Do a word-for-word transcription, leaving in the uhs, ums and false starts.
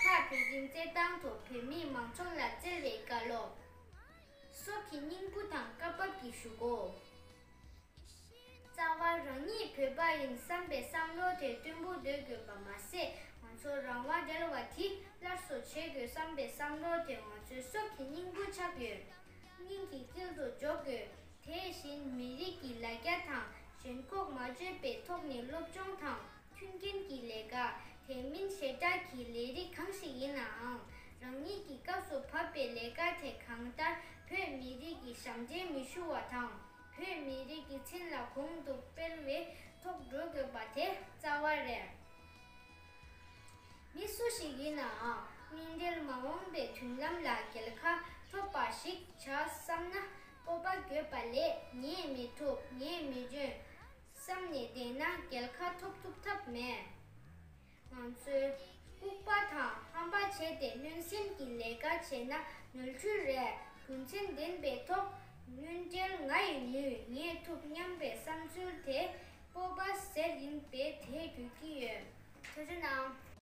ཐག་བོད་དོན་རྩེད་ཐང་དུ་བོད་མིའི་མང་ཚོགས་ལ་བསྩལ་བའི་བཀའ་སློབ། སྲོག་གི་སྙིང་པོ་དང་བཀའ་བབས་ཀྱི་ཞུ་སྒོ། རྩ་བ་རང་ཉིད་བོད་པ་ཡིན་བསམ་པའི་བསམ་བློ་དེ་མཐོན་པོ་འདོད་དགོས་པ་མ་ཟད། ང་ཚོ་རང་དབང་བྲལ་བ་དེ་སླར་གསོ་བྱེད་དགོས་བསམ་པའི་བསམ་བློ་དེ་ང་ཚོའི་སྲོག་གི་སྙིང་པོ་ཆགས་ཡོད། སྙིང་གི་དཀྱིལ་དུ་འཇོག་དགོས། དེ་བཞིན་མི་རིགས་ཀྱི་ལ་རྒྱ་དང་ཞེན་ཁོག་མ་བརྗོད་པའི་ཐོག་ནས་སློབ་སྦྱོང་དང་མཐུན་རྐྱེན་གྱི་ལས་ཀ། དེ་མིན་ཞེ་དྲག་གི་ལས་རིགས་གང་ཞིག་ཡིན་ནའང་། རང་ཉིད་ཀྱི་སྐབས་སུ་བབས་པའི་ལས་ཀ་དེ་གང་ལྟར་བོད་མི་རིགས་ཀྱི་ཞབས་འདྲེན་མི་ཞུ་བ་དང་། བོད་མི་རིགས་ཀྱི་མཚན་ལ་གོང་དུ་སྤེལ་བའི་ཐོག་འགྲོ་དགོས་པ་དེ་རྩ་བ་རེད། མི་སུ་ཞིག་ཡིན་ནའང་མཉམ་འབྲེལ་མ་འོངས་པའི་མདུན་ལམ་ལ་རྒྱལ་ཁ་ཐོབ་པ་ཞིག་བྱ་བསམ་ན། སྤོབས་པ་དགོས་པ་ལས་ངས་མི་ཐུབ། ངས་མི་འཇོན་བསམ་ནས་བསྡད་ན་རྒྱལ་ཁ་ཐོབ་ཐུབ་ཐབས་མེད། ང་ཚོའི་ལྐུགས་པ་དང་ཧམ་པ་བྱས་ཏེ་གནོན་སེམས་ཀྱི་ལས་ཀ་བྱས་ན་ནོར་འཁྲུལ་རེད། རྒྱུ་མཚན་ལྡན་པའི་ཐོག་མཉམ་འབྲེལ་ང་ཡིས་ནུས། ངས་ཐུབ་སྙམ་པའི་བསམ་ཚུལ་དེ་སྤོབས་པ་ཟེར་ཡིན་པས་དེ་འགྲུལ་གྱི་ཡོད། ཐུགས་རྗེ་གནང་།